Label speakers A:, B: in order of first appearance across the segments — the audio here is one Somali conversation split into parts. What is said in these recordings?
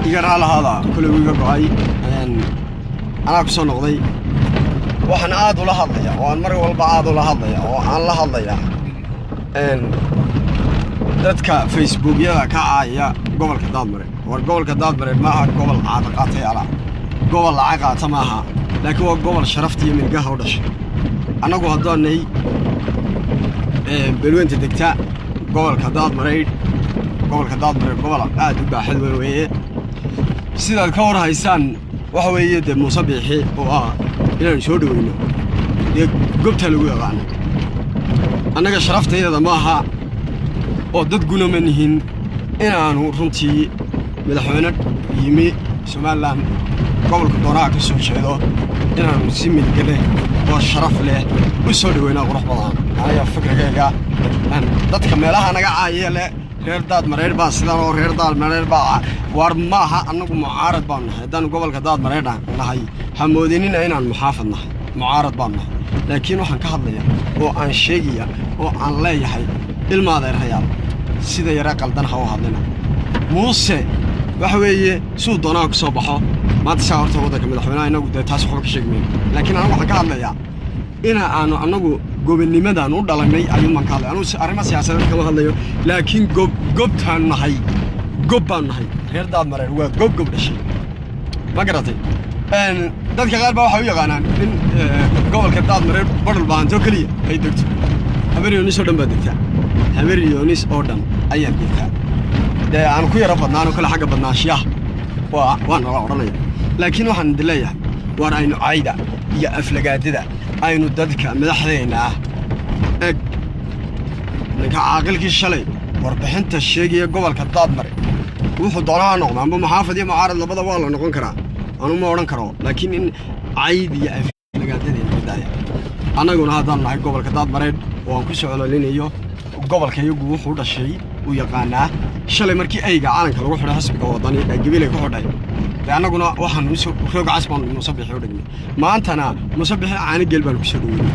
A: Iga raalahaada koley wuu iga go'ay, anaa ku soo noqday. Waxaan aad ula hadlaya oo aan mar walba aad ula hadlaya oo aan la hadlayaa dadka Facebookyada ka caaya gobolka Daadmareed. War gobolka Daadmareed maaha gobol caadaqaatayaala, gobol lacag qaata maaha, laakiin waa gobol sharafta iyo milgaha u dhashay. Annagu haddaanay beelweynta degta gobolka Daadmareydh, gobolka Daadmareed gobol aad u baaxad weyn weeye. Sidaad ka war haysaan, waxa weeye dee Muuse Biixi oo ah inaanu soo dhoweyno, dee gobtaa lagu yaqaana. Annaga sharaftayada maaha oo dad guna ma nihin inaannu runtii madaxweyne yimi Somalilan, gobolka doonaha ka soo jeedo, inaannu si midga leh oo sharaf leh u soo dhoweynaa qurux badan. Aniga fikrigayga, dadka meelaha naga caayaya leh reer Daad Mareer baa sidan oo reer Daad Mareer baa, waar maaha. Annagu mucaarad baanu nahay. Haddaanu gobolka Daad Mareer nahay, ha moodinina inaan muxaafad nahay. Mucaarad baanu nahay, laakiin waxaan ka hadlaya oo aan sheegaya oo aan leeyahay, ilma adeerayaal, sida yare qaldan ha u hadlina. Muuse waxa weeye suu doonaha ku soo baxo maanta saa horta waddanka madaxweynaha, inagu dee taas waxba ka sheegi mayno. Laakiin anagu waxaan ka hadlayaa ina aanu annagu gobonnimadaan u dhalanay ayuun baan ka hadlaya. Anugu arrimo siyaasadeed kama hadlayo, laakiin gob gobtaan nahay, gob baan nahay. Reer Daadmareer waa gob gob dhashay, ma garatay? Dadka qaar baa waxay u yaqaanaan in gobolka Daadmareer Badhul Bahanto keliya ay degto. Habar Yoonis oo dhan baa degtaa, Habar Yoonis oo dhan ayaa degtaa. Dee aan ku yaro badnaano kale xagga badnaanshiyaha waa nala odhanaya, laakiin waxaan idin leeyahay, waar aynu cayda iyo aflagaadada aynu dadka madaxdeenna ah eg. Ninka caaqilkii shalay warbixinta sheegaya gobolka Daadmare, wuxuu doonaha noqda, amba muxaafad iyo mucaarad labada waa la noqon karaa, anu ma odhan karo, laakiin in cayd iyo aflagaadadeena ka daaya. Annaguna haddaan nahay gobolka Daadmareed oo aan ku soo cololinayo, gobolka iyagu wuxuu dhashay uu yaqaanaa. Shalay markii ayga calanka lagu xidhay xisbiga Wadani ee Gabilay ku xidhay, dee annaguna waxaan roog cas baanu Muuse Bixi u dhignay. Maantana Muuse Bixi caani geel baanu kusoo dhaweynay,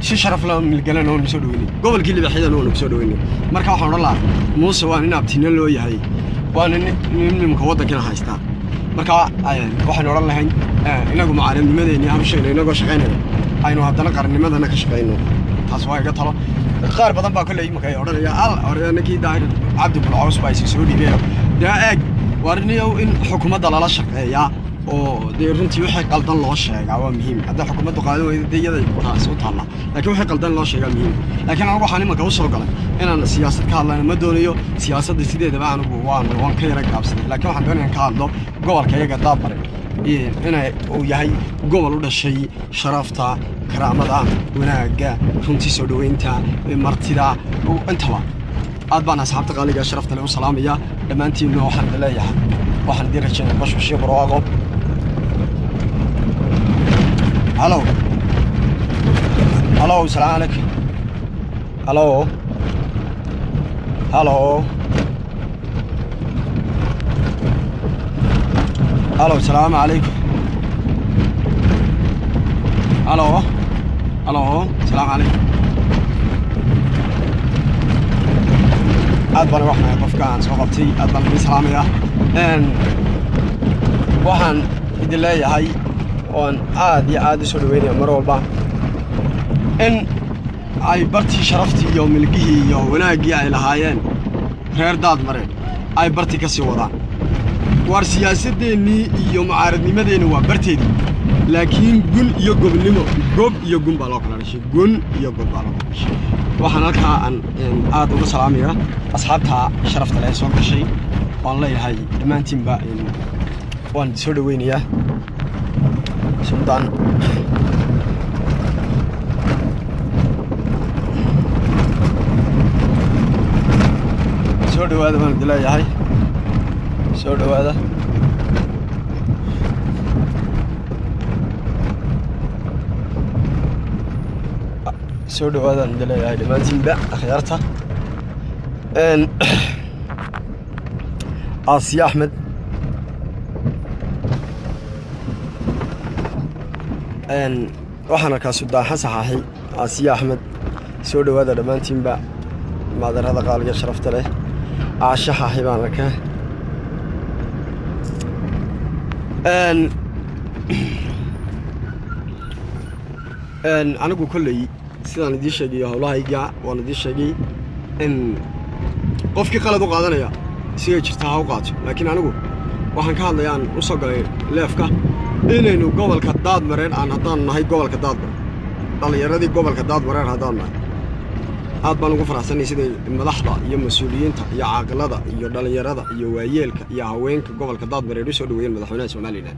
A: si sharaf la milgalana waanu soo dhaweynay, gobolkii Libaxyadana waanu kusoo dhaweynay. Marka waxaan odhan lahaa, Muuse waa nin abtino loo yahay, waa nin nimka waddankina haystaa. Marka waxaynu odhan lahayn, inagu mucaaradnimadeeni hawshayna inagoo shaqaynayna aynu haddana qarannimadana ka shaqayno. Taas waa iga talo. Qaar badan baa kolley imika ay odhanaya, al hore ninkii Daahir Cabdi Bulcaws baa isi soo dhiibay. Dee eeg, waar niyow, in xukuumadda lala shaqeeyaa oo dee runtii wixii qaldan loo sheegaa waa muhiim. Hadday xukuumaddu qaadan weydo, dee iyada taas u taalla, laakiin wixii qaldan loo sheegaa muhiim. Laakiin anigu waxaan imanka u soo galay inaan siyaasad ka hadlayna ma doonayo. Siyaasadda sideedaba anigu waan ka yara gaabsaday, laakiin waxaan doonaya in ka hadlo gobolka iyaga Daadmare inay uu yahay gobol u dhashay sharafta, karaamada, wanaagga, runtii soo dhoweynta martida intaba. Aad baan asxaabta qaaliga sharafta leh u salaamaya dhammaantiinna. Waxaan idin leeyahay, waxaan idin rajaynaya bashbashiyo barwaaqo. Halo, halo, salaamu calaykum. Halo, halo, halo, salaamu calaykum. Halo, halo, salaamu calaykum. Aad baan uga xumahay qofka aan soo qabtay, aad baan idin salaamayaa. Waxaan idin leeyahay oon aad iyo aad u soo dhaweynaya mar walba in ay bartii sharaftii iyo milgihii iyo wanaaggii ay lahaayeen reer Daadmareed ay bartii ka sii wadaan. Waar siyaasaddeennii iyo mucaaradnimadeenni waa barteedii, laakiin gun iyo gobnimo, gob iyo gun baa loo kala dhashay, gun iyo gob baa loo kala dhashay. Waxaan halkaa aan aad uga salaamaya asxaabta sharafta leh ee soo gashay. Waan leeyahay dhammaantiinba waan soo dhaweynayaa. Suldaan, soo dhawaada baan idin leeyahay, soo dhawaada. Soo dhawaadaan idin leeyahay dhammaantiinba akhyaarta. Aasiya Axmed, waxaan arkaa Suldaan Xasan Xaaxi, Aasiya Axmed, soo dhawaada dhammaantiinba maadarada qaaliga sharafta leh. Caasho Xaaxi baan arkaa. Anigu kolley sidaan idiin sheegayo howlahayga waan idiin sheegay in qofkii qalad u qaadanaya sigay jirtaa ha u qaato, laakiin anigu waxaan ka hadlayaa aan u soo galay leefka inaynu gobolka Daadmareer aan haddaan nahay gobolka Daadmareer, dhallinyaradii gobolka Daadmareer haddaan nahay, aad baan ugu faraxsanay siday madaxda iyo mas-uuliyiinta iyo caaqilada iyo dhallinyarada iyo waayeelka iyo haweenka gobolka Daadmareer u soo dhaweeyeen madaxweynaha Somalilan.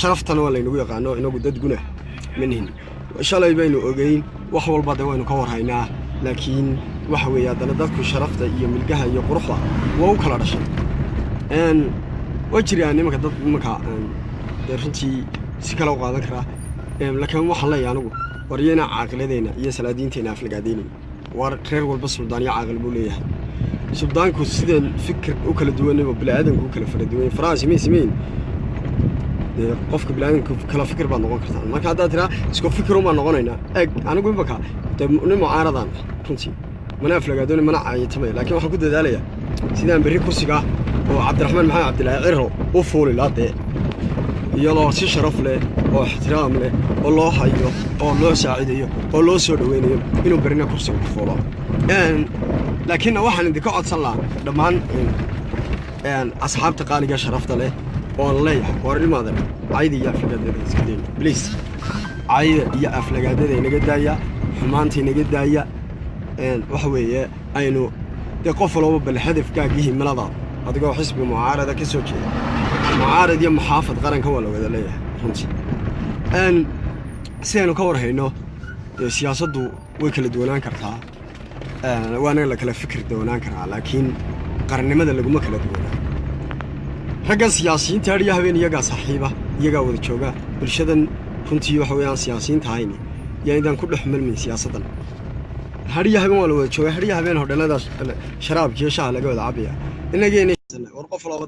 A: Sharaftana waa laynagu yaqaano, inagu dad guna manihin. Shalay baynu ogeyn wax walba dee waynu ka warhaynaa, laakiin waxa weeye haddana dadku sharafta iyo milgaha iyo quruxda waa u kala dhashay. Waa jiraan nimanka dad nimanka dee runtii si kale u qaadan karaa, laakiin waxaan leeyahay anigu war iyana caaqiladeenna iyo salaadiinteenna aflagaadeynayn. War reer walba suldaan iyo caaqil buu leeyahay. Suldaanku sideen fikir u kala duwanayba bini'aadanku u kala fara duwan. Faraha simeyn simeyn dee qofka bini'aadanku kala fikir baad noqon kartaa. Marka haddaad tiraa isku fikir umaan noqonaynaa, eeg anigu imaka dee nin mucaaradaan runtii mana aflagaadooni mana caayitamay, laakiin waxaan ku dadaalayaa sidaan berri kursiga oo Cabdiraxmaan Maxamed Cabdilaahi Ciro u fuuli laa dee, iyadoo si sharaf leh oo ixtiraam leh oo loo hayo oo loo saacidayo oo loo soo dhaweynayo inuu berrina kursiga ku fuulo. Laakiinna waxaan idinka codsan lahaa dhammaan asxaabta qaaliga sharafta leh oon leeyahay, war ilmaadan cayda iyo aflagaadada iska dayna, please, cayda iyo aflagaadada inaga daaya, xumaanta inaga daaya. Waxa weeye aynu dee qof walba bal hadafkaaga iyo himiladaada adigoo xisbi mucaarada ka soo jeeda, mucaarad iyo muxaafad qaranka waa la wada leeyahay runtii. Si aynu ka war hayno dee siyaasaddu way kala duwanaan kartaa, waana la kala fikir duwanaan karaa, laakiin qarannimada laguma kala duwanaa. Raggan siyaasiyiinta har iyo habeen iyagaa saaxiiba, iyagaa wada jooga bulshadan runtii. Waxa weeyaan siyaasiyiinta hayni yaa idaan ku dhex milmin siyaasaddan. Har iyo habeen waa la wada jooga, har iyo habeen hodheelada sharaabkiiyo shaha laga wada cabaya. Inageena war qof walba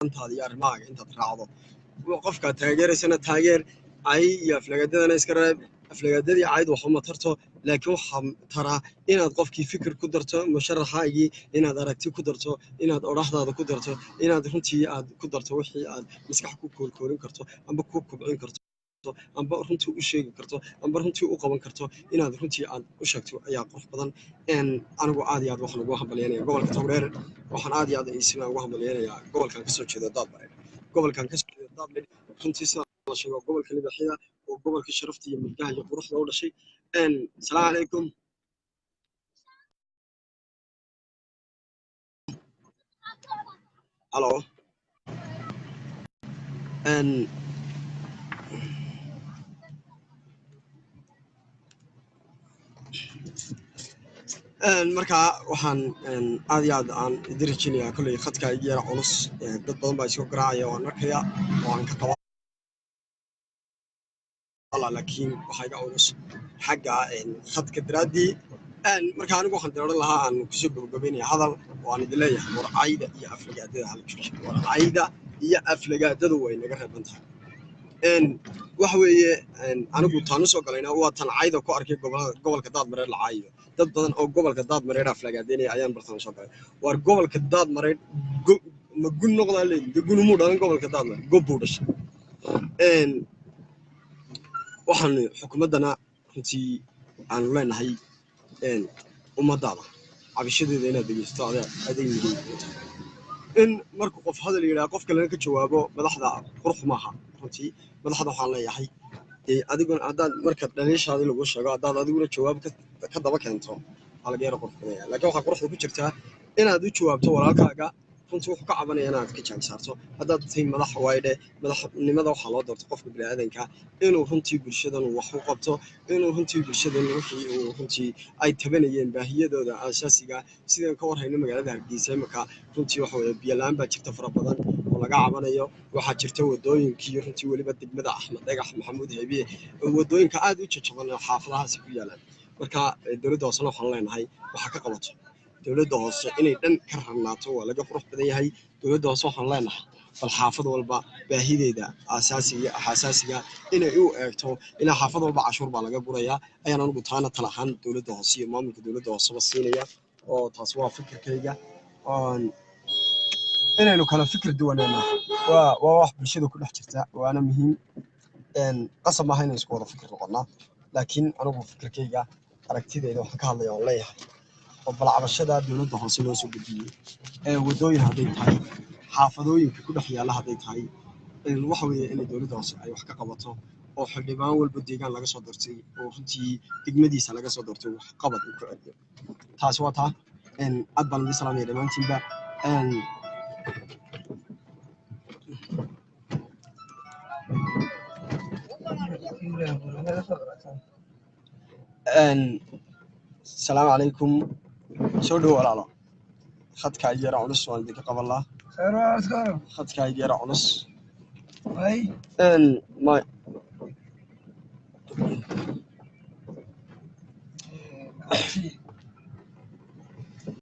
A: dantaada iyo arrimahaaga intaad raacdo, qofkaad taageeraysana taageer, cay iyo aflagaadadana iska reeb. Aflagaadadii cayd waxuma tarto, laakiin waxaa taraa inaad qofkii fikir ku darto, musharaxaagii inaad aragti ku darto, inaad odhaxdaada ku darto, inaad runtii aad ku darto wixii aad maskax ku koolkoolin karto amba ku kobcin karto amba runtii u sheegi karto amba runtii u qaban karto, inaad runtii aad u sheegto ayaa qurux badan. Anigu aad iyo aad waxaan ugu hambalyeynaya gobolka Togdheer, waxaan aad iyo aad isna ugu hambalyeynayaa gobolkan kasoo jeedo Daadmareer. Gobolkan kasoo jeedo Daadmareer runtii sida la sheego gobolka libaaxyada oo gobolka sharafta iyo milgaha iyo quruxda u dhashay. Asalaamu calaykum. Halo. Marka waxaan aad iyo aad aan idin rajeynayaa kolley khadka iga yara culus, dad badan baa isoo garaacaya oo aan arkaya oo aan ka qaba, laakiin waxaa iga culus xagga khadka daraaddii. Marka anigu waxaan diran lahaa aan kusoo gabagabeynaya hadal oo aan idin leeyahay, war cayda iyo aflagaadada hala joojiyo, war cayda iyo aflagaadadu way naga reeban tahay. Waxa weeye anigu taan usoo galayna waa tan cayda ku arkay gobolka Daadmareer la caayayo, dad badan oo gobolka Daadmareer aflagaadeynaya ayaan bartan soo galay. Waar gobolka Daadmareer ma gun noqdaa leeyihin? De gun umuu dhalan gobolka Daadmareer, gob buu dhashay. Waxaan xukuumaddana runtii aanu leenahay ummadaada cabashadeeda inaad dhegeysto aday muhiim u tahay. In markuu qof hadal yidhaha qof kalena ka jawaabo madaxda qurux maaha runtii. Madaxda waxaan leeyahay dee adiguna haddaad marka dhaliishaadii lagu sheego haddaad adiguna jawaab ka daba keento waa laga yara qurux badanya, laakiin waxaa quruxda ku jirtaa inaad u jawaabto walaalkaaga runtii wuxuu ka cabanaya inaad ka jaag saarto haddaad tahay madax. Waydhe madaxnimada waxaa loo doorto qofka bini'aadanka inuu runtii bulshadan wax u qabto, inuu runtii bulshadan wixii uu runtii ay tabanayeen baahiyadooda aasaasiga. Sidaan ka warhayno magaalada Hargeysa imika runtii waxa weeye biyo la'aan baa jirta fara badan oo laga cabanayo. Waxaa jirta wadooyinkii runtii weliba degmada Axmed Dhagax, Maxamuud Haybiye, wadooyinka aad u jajaban oo xaafadahaasi ku yaalaan. Marka dowladda hoosena waxaan leenahay waxa ka qabato. Dowladda hoose inay dhan ka rarnaato waa laga qurux badan yahay. Dowladda hoose waxaan leenahay bal xaafad walba baahideeda aasaasiga xasaasiga inay u eegto, ilaa xaafad walba cashuur baa laga gurayaa. Ayaan anigu taana tala ahaan dowladda hoose iyo maamulka dowladda hooseba siinaya, oo taas waa fikirkayga. Oon Inaynu kala fikir duwanaana waa wax bulshada ku dhex jirta, waana muhiim. Qasab maaha inaynu isku wada fikir noqonnaa, laakiin anigu fikirkayga, aragtidayda waxaan ka hadlaya oon leeyahay oo balcabashada dowladda hoose loo soo gudbiyey ee waddooyin hadday tahay, xaafadooyinka ku dhex yaalla hadday tahay, waxa weeye inay dowladda hoose ay wax ka qabato oo xildhibaan walba deegaan laga soo doortay oo runtii degmadiisa laga soo doortay wax qabad uu ku celiyo. Taasi waa taa. Aad baan idin salaamaya dhammaantiinba. Asalaamu calaykum, soo dhowo walaalo. Khadka yara culus waan idinka qaban lahaa. Khadka yara culus. Ma